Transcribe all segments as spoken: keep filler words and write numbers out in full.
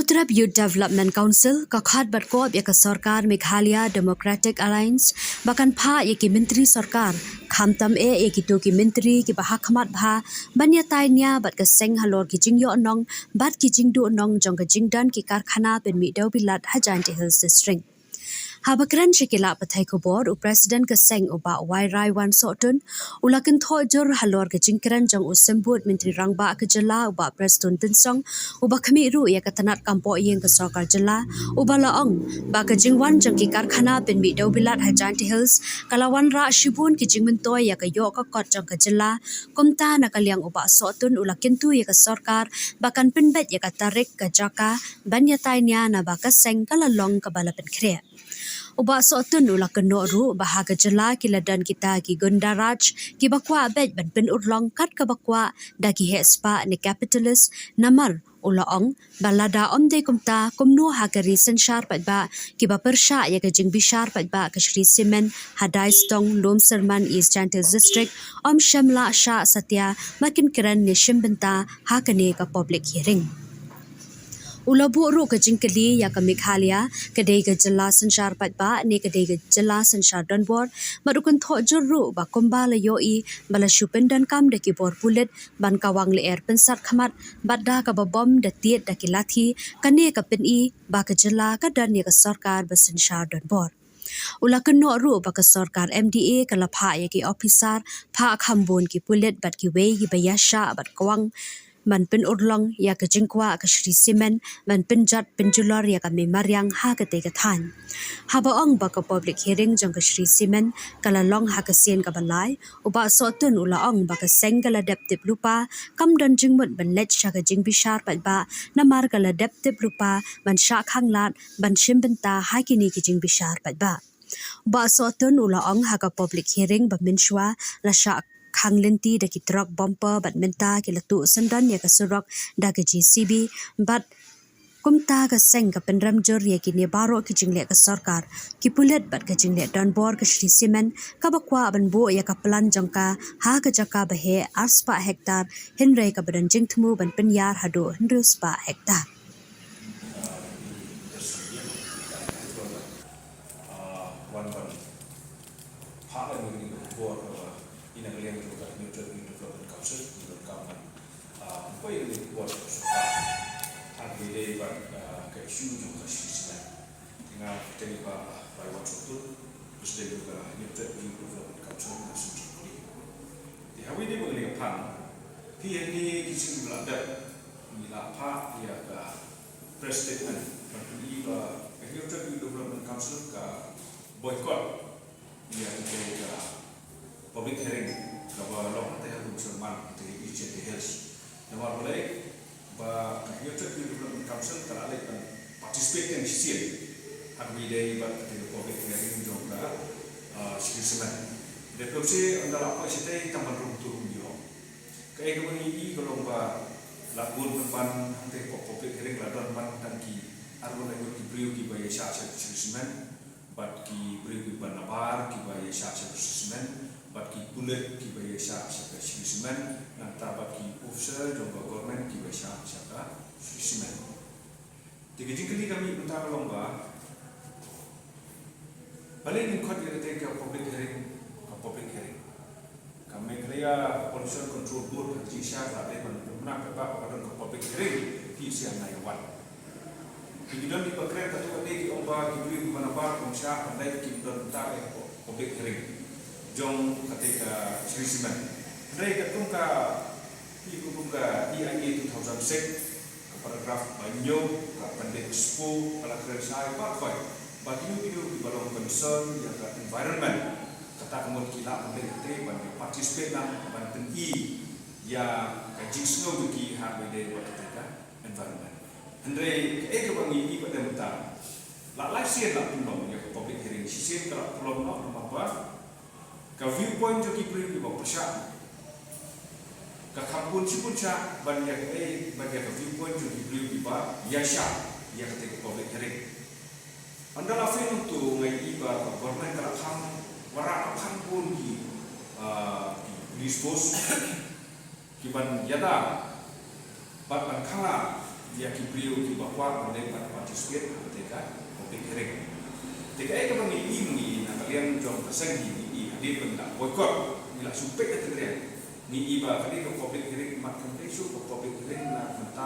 Sutrap Youth Development Council ka khot bad kop ïa ka sorkar Meghalaya Democratic Alliance ba kan phah ïa ki myntri sorkar, khamtam eh ïa kito ki myntri kiba hakhmat bha, ban ïatai nia bad ka seng halor ki jingïoh nong bad ki jingduh nong jong ka jingdon ki karkhana pynmih dewbilat ha Jaintia Hills District. Haba kren sha ki lad pathai khubor, u President ka seng u Bah Wairai Wansohtun u la kynthoh jur halor ka jingkren jong u Symbud Myntri Rangbah ka jylla u Bah Prestone Tynsong, uba khmih ruh ïa ka tnat kam pohïing ka sorkar jylla, uba la ong ba ka jingwan jong ki karkhana pynmih dewbilat ha Jaintia Hills ka la wanrah shibun ki jingmyntoi ïa ka ïoh ka kot jong ka jylla. Kumta na ka liang u Bah Sohtun u la kyntu ïa ka sorkar ba kan pynbeit ïa ka tarik ka jaka ban ïatai nia naba ka seng ka la long kaba la pynkhreh. U Bah Sohtun u la kynnoh ruh ba ha ka jylla ki la don kita ki gundaraj kiba kwah beit ban pynurlong kat kaba kwah da ki heh spah ne capitalist, namar u la ong ba lada ym dei kumta, kumno ha ka ri synshar paidbah kiba pyrshah ïa ka jingbishar paidbah ka Shree Cement ha Daistong, Lumsyrman, East Jaintia District, ym shym lah shah satia ba kin kren ne shim bynta ha kane ka public hearing. U la buh ruh ka jingkylli ïa ka Meghalaya ka dei ka jylla synshar paidbah ne ka dei ka jylla synshar donbor, bad u kynthoh jur ruh ba kumba la ïohi ba la shu pyndonkam da ki bor pulit ban kawang lyer pynsat khmat bad da kaba bom da tied da ki lathi, kane ka pyni ba ka jylla ka don ïa ka sorkar ba synshar donbor. U la kynnoh ruh ba ka sorkar M D A ka la phah ïa ki ophisar, phah kham bun ki pulit bad kiwei kiba ïashah bad kawang ban pynurlong ïa ka jingkwah ka Shree Cement ban pynjot pynjulor ïa ka mei mariang ha katei ka thaiñ. Haba ong ba ka public hearing jong ka Shree Cement ka la long ha ka sien kaba lai, u Bah Sohtun u la ong ba ka seng ka la dep tip lypa, kam don jingmut ban leit sha ka jingbishar paidbah, namar ka la dep tip lypa ban shah khanglad ban shim bynta ha kine ki jingbishar paidbah. U Bah Sohtun u la ong ha ka public hearing ba mynshuwa la shah khang lynti da ki trok bumper bad mynta ki la tuh syndon ïa ka surok da ka J C B, bad kumta ka seng ka pynrem jur ïa kine baroh ki jingleh ka sorkar, ki pulit bad ka jingleh donbor ka Shree Cement kaba kwah ban buh ïa ka plant jong ka ha ka jaka ba heh ar spah hektar, hynrei kaba don jingthmu ban pynïar haduh hynriew spah hektar. Ah, wan ban phah ïa kane ka khubor kaba na ka liang jong ka Hynñiewtrep Youth Development Council, ngi donkam ban, ah, pynpoi ïa kane ka khubor sha ka sorkar. Hadien ba, ah, ka issue jong ka Shree Cement. Te nga kyrteng i Bah Wairai Wansohtun, President jong ka Hynñiewtrep Youth Development Council, nga sngewthuh ïa kane. Te ha kawei de ba ngi la phan, phi hangne ki sngi ba la dep, ngi la phah ïa ka press statement ban pyni ba ka Hynñiewtrep Youth Development Council ka boycott ïa kane ka public hearing kaba long hangtei ha Lumsyrman, hangtei East Jaintia Hills. Namar balei ba ka Hynñiewtrep Youth Development Council ka la leit ban participate tang shisien ha kawei de bad kane ka public hearing jong ka, ah, Shree Cement. Dei phi ong shi ynda la poi shatei tang ban rung tu rung ïoh. Kaei kaba ngi i ka long ba la bun pynban hangtei ka public hearing la don ban tang ki arngut laiphew ngut ki briew kiba ïashah sha Shree Cement, bad ki briew kiba nabar kiba ïashah sha Shree Cement, bad ki pulit kiba ïashah sha Shree Cement, nangta bad ki officer jong ka government kiba ïashah sha Shree Cement. Te ka jingkylli ka mih mynta ka long ba, balei ngin khot ïa katei ka public hearing ka public hearing? Ka Meghalaya Pollution Control Board ka jingshisha ka la dei ban pynbna paidbah ba ka don ka public hearing, phi sngewsih ïa wan. Ki don kiba kren katto katne ki ong ba ki briew kiba nabar kum sha, hynrei kim don bynta ïa ka public hearing jong katei ka Shree Cement. Hynrei katkum ka, phi, katkum ka E I A two thousand six, ka paragraph ba hynñiew ka pyndep shuh ka la kren shai baroh ba kino kino kiba long concern ïa ka environment, kata ka mut ki lah ban leit hangtei ban participate lang ban pyni ïa ka jingsngew jong ki ha kaba ïadei bad kata ka environment. Hynrei kaei kaba ngi i pat de mynta, la lai sien la pynlong ïa ka public hearing, shisien ka la pynlong noh namar ba ka viewpoint jong ki briew kiba pyrshah ka kham bun shibun shah ban ïa kaei, ban ïa ka viewpoint jong ki briew kiba ïashah ïa katei ka public hearing. Ynda la pynlong to nga i ba ka government ka la khang, wanrah khang bun ki, ah, ki police force kiban ïada bad ban khang la ïa ki briew kiba kwah ban leit ban participate ha kata ka public hearing. Te kaei kaba ngi i, ngi na ka liang jong ka seng ngi i hadien ba ngi la boycott, ngi la shu peit ha ka liang. Ngi i ba kane ka public hearing mat kan dei shuh ka public hearing na ka bynta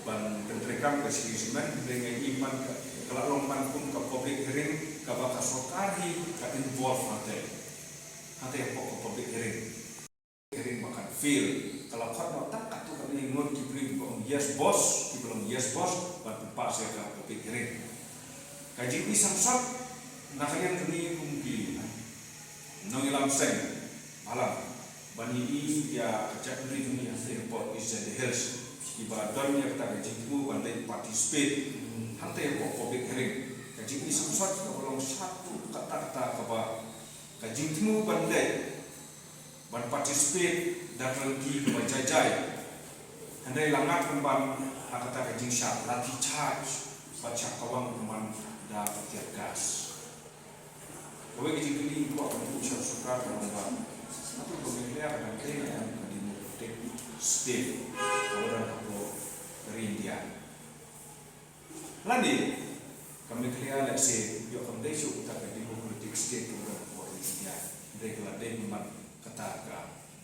ban pyntrei kam ka shi shisien, hynrei ngi i man ka, ka la long man kum ka public hearing kaba ka sorkar hi ka involve hangtei. Hangtei hapoh ka public hearing. Hearing ba kan fail. Ka la khot noh tang katto katne ngut ki briew kiba ong yes boss, kiba long yes boss, ban pynpass ïa ka public hearing. Ka jingïaseng sot na ka liang jong ngi kum ki nongïalam seng, balang, ban ïohi ïa ka jaitbynriew jong ngi hangtei hapoh East Jaintia Hills, kiba don ïa kata ka jingthmu ban leit participate hangtei hapoh public hearing. Ka jingïaseng sot kaba long sha tu kata kata kaba ka jingthmu ban leit ban participate da ka lynti kaba jai jai. Hynrei la ngat pynban ha kata ka jingshah lathi charge bad shah kawang pynban da ka tear gas. Kawei ka jingkylli ngi kwah ban ïathuh sha ka sorkar ka long ba, hato ka Meghalaya ka dang dei ne em ka democratic state kaba don hapoh ka ri India? Lane ka Meghalaya lehse ïoh kam dei shuh kata ka democratic state kaba don hapoh ri India, hynrei ka la dei pynban kata ka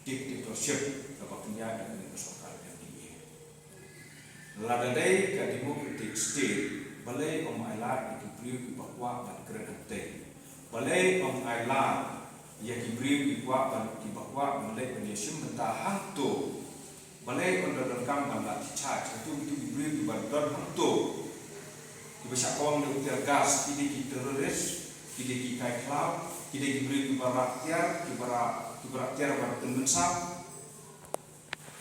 dictatorship kaba pynïaid da kane ka sorkar M D A. Lada dei ka democratic state, balei ym ailad ïa ki briew kiba kwah ban kren hangtei? Balei ym ailad ïa ki briew ki kwah ban, kiba kwah ban leit ban ïashim bynta hangto? Balei ym da donkam ban lathi charge? Hato kito ki briew kiba don hangto, kiba shah kawang da u tear gas, ki dei ki terrorist, ki dei ki kai khlaw, ki dei ki briew kiba rah tiar, kiba rah, kiba rah tiar ban pynmynsaw?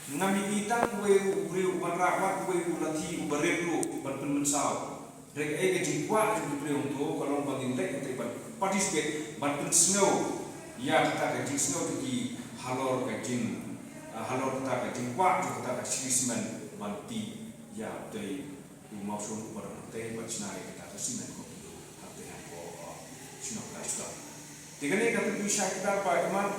Ngam i tang uwei u briew uban rah, wat uwei u lathi uba rit ruh ban pynmynsaw. Hynrei kaei ka jingkwah jong ki briew hangto ka long ba ngin leit hangtei ban participate, ban pynsngew ïa kata ka jingsngew jong ki halor ka jing, ah, halor kata ka jingkwah jong kata ka shisien ban tih ïa utei u mawshun uba don hangtei ban shna ïa kata ka cement company hangtei hapoh, ah, shnong Kharashtar. Te kane ka pynshai kdar ba i mat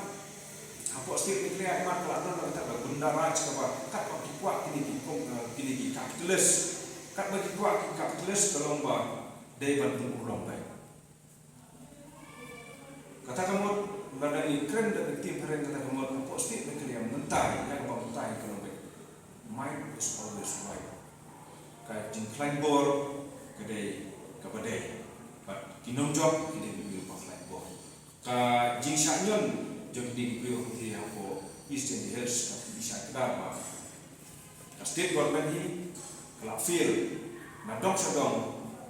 hapoh state Meghalaya i mat ka la don kata ka gunda raj kaba katba ki kwah kine ki kom-, eh, kine ki capitalist. Katba ki kwah ki capitalist ka long ba dei ban pynurlong beit. Kata ka mut lada ngi kren da ka ktien phareng, kata ka mut hapoh state Meghalaya mynta ïa kaba mynta ka long beit. Might is always right. Ka jingkhlaiñ bor ka dei kaba dei. Bad ki nongjop ki dei ki briew ba khlaiñ bor. Ka jingshah ñion jong kine ki briew hangtei hapoh East Jaintia Hills ka pynshai kdar ba ka state government hi ka la fail na dong sha dong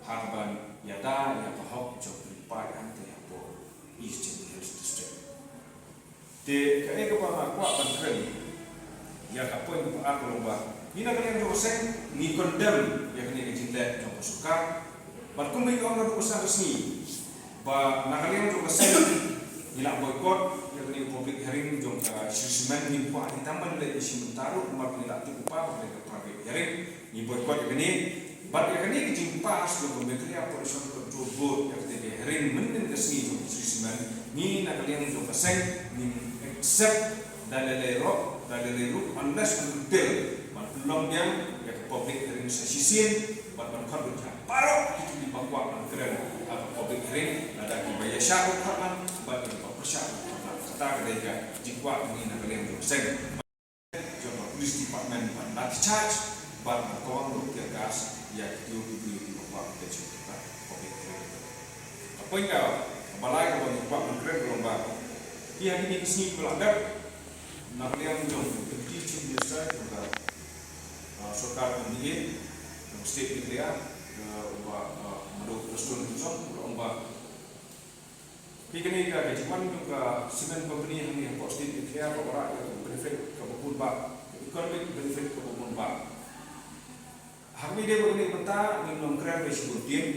ha kaban ïada ïa ka hok jong ki paid hangtei hapoh East Jaintia Hills District. Te kaei kaba nga kwah ban kren ïa ka point kaba ar ka long ba ngi na ka liang jong ka seng ngi condemn ïa kane ka jingleh jong ka sorkar. Bad kumba ngi ong naduh ka start ka sngi ba na ka liang jong ka seng ngi la boycott ïa kane ka public hearing jong ka shisien, ngim kwah hi tang ban leit ïashim bynta ruh, namar ngi la tip u paw ba kane ka private hearing. Ngi boycott ïa kane. Bad ïa kane ka jingpass jong ka Meghalaya Pollution Control Board ïa kane ka hearing mynnin ka sngi jong ka shisien, ngi na ka liang jong ka seng ngin accept da lei lei ruh, da lei lei ruh, unless and until ban pynlong biang ïa ka public hearing sa shisien bad ban khot beit ïa baroh kito kiba kwah ban kren ha ka public hearing, lada kiba ïaishah ruh khot lang bad kiba pyrshah ruh khot lang. Kata ka dei ka jingkwah jong ngi na ka liang jong ka seng. Jong ka police department ban lathi charge bad ban kawang da u tear gas ïa kito ki briew kiba kwah ban leit sha ka public hearing. Ka point kaba lai kaba ngi kwah ban kren ka long ba, ha kine ki sngi kiba la dep, na ka liang jong u Deputy Chief Minister jong ka, uh, sorkar M D A jong ka state Meghalaya, uh, u Bah, uh, Mado Prestone Tynsong u la ong ba phi, kane ka, ka jingwan jong ka cement company hangne hapoh state Meghalaya ka wanrah ïa ka benefit kaba bun bah, ka economic benefit kaba bun bah. Ha kaba ïadei bad kane ka bynta ngim long kren ba shibun ktien,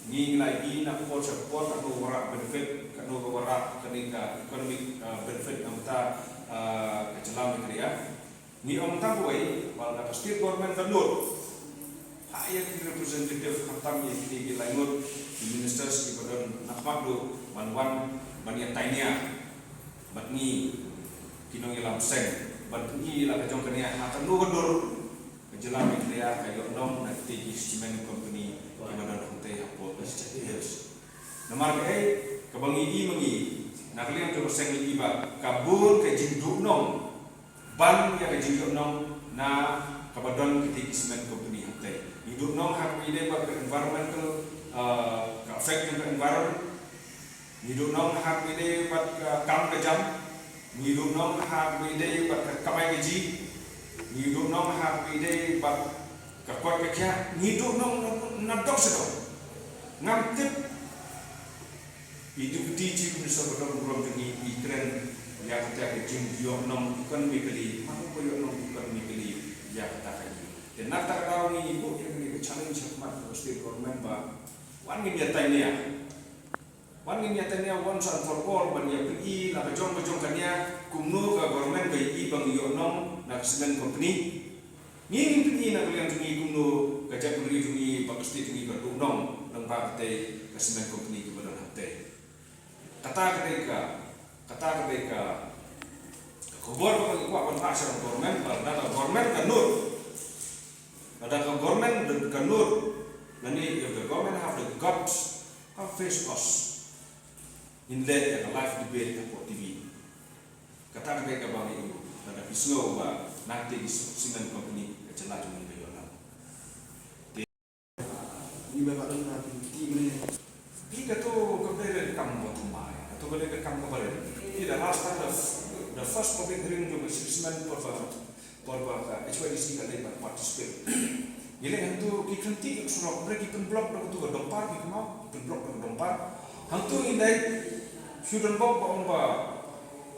ngi la ïohi na ka por sha ka por katno ka wanrah benefit, katno ka wanrah kane ka economic, ah, benefit na ka bynta, ah, ka jylla Meghalaya. Ngi ong tang kawei ba lada ka state government ka nud ha ïa ki representative, khamtam ïa kine ki lai ngut ki ministers kiba don na khmat ruh ban wan ban ïa tainia bad ngi ki nongïalam seng ban pyni la ka jong kane ha kano ka dur ka Jylla Meghalaya ka ïoh nong na kitei ki cement company kiba don hangtei hapoh East Jaintia Hills. Namar kaei, kaba ngi i ma ngi na ka liang jong ka seng ngi i ba ka bun ka jingduh nong ban ïa ka jingïoh nong na kaba don kitei ki cement company hangtei. Ngi duh nong ha kaba ïadei bad ka environmental, uh, ka effect jong ka environment. Ngi duh nong ha kaba ïadei bad ka kam ka jam. Ngi duh nong ha kaba ïadei bad ka kamai kajih. Ngi duh nong ha kaba ïadei bad ka koit ka khiah. Ngi duh nong na, na dok sha dok. Ngam tip i Deputy Chief Minister ba don burom jong ngi i kren ïa kata ka jingïoh nong economically, ma u ba ïoh nong economically ïa kata ka jing. Te na kata ka daw ngi buh ïa kane ka challenge ha khmat ka state government ba wan ngin ïa tai nia. Wan ngin ïa tai nia once and for all ban ïa pyni la ka jong ka jong ka nia kumno ka government ka i ba ngi ïoh nong na ka cement company. Ngi ngin pyni na ka liang jong ngi kumno ka jaitbynriew jong ngi bad ka state jong ngi ka duh nong lyngba katei ka cement company kaba don hangtei. Kata ka dei ka, kata ka dei ka, ka khubor kaba ngi kwah ban phah sha ka government, ba lada ka government ka nud, lada ka government ka nud, lane if the government have the guts, come face us. Ngin leh ïa ka live debate hapoh T V. Kata ka dei kaba ngi ïoh, lada phi sngew ba na katei ki cement company ka jylla jong ngi ka ïoh nong. Te ngi ba don na ki ti mane. Phi, kato ka dei ka kam ba thymmai, kato ka dei ka kam kaba rit. Phi, the last time, the, the first public hearing jong ka cement por ba, por ba ka H Y D C ka leit ban participate. Ngi leit hangto ki kynti ki surok, hynrei ki pynblock da kato ka dumper, ki kynmaw, ki pynblock da ka dumper. Hangto ngi leit, shu don bok ba ong ba,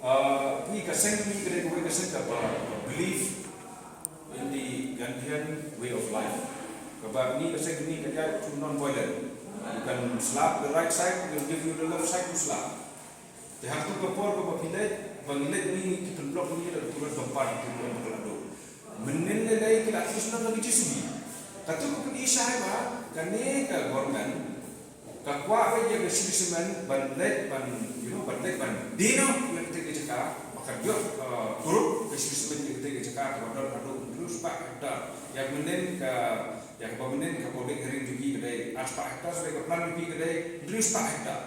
ah, ngi ka seng ngi ka dei kawei ka seng kaba, ba believe in the Gandhian way of life. Kaba ngi ka seng ngi ka ïaid through non-violent. You can slap the right side, we'll give you the left side to slap. Te hangto ka por kaba phi leit, ba ngi leit ngi ki pynblock ngi da kato ka dumper, ki pynblock da ka lado. Mynnin lei lei ki la twist noh da ki J C B. Kato ka pyni shai ba kane ka government ka kwah ba ïa ka shree cement ban leit ban, you know, ban leit ban die noh ïa katei ka jaka, ba ka ïoh, uh, kurup ka shree cement ïa katei ka jaka kaba don haduh hynriew spah hektar. Ïa mynnin ka, ïa kaba mynnin ka public hearing jong ngi ka dei ar spah hektar, hynrei ka plan jong ngi ka dei hynriew spah hektar.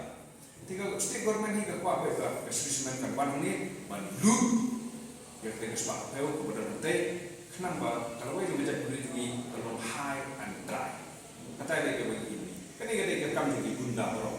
Te ka state government hi ka kwah ba ka shree cement kan wan hangne ban lut ïa katei ka spah ka phew kaba don hangtei, khnang ba ka lawei jong ka jaitbynriew jong ngi ka long high and dry. Kata dei kaba ngi ïohi. Kane ka dei ka kam jong ki gunda baroh.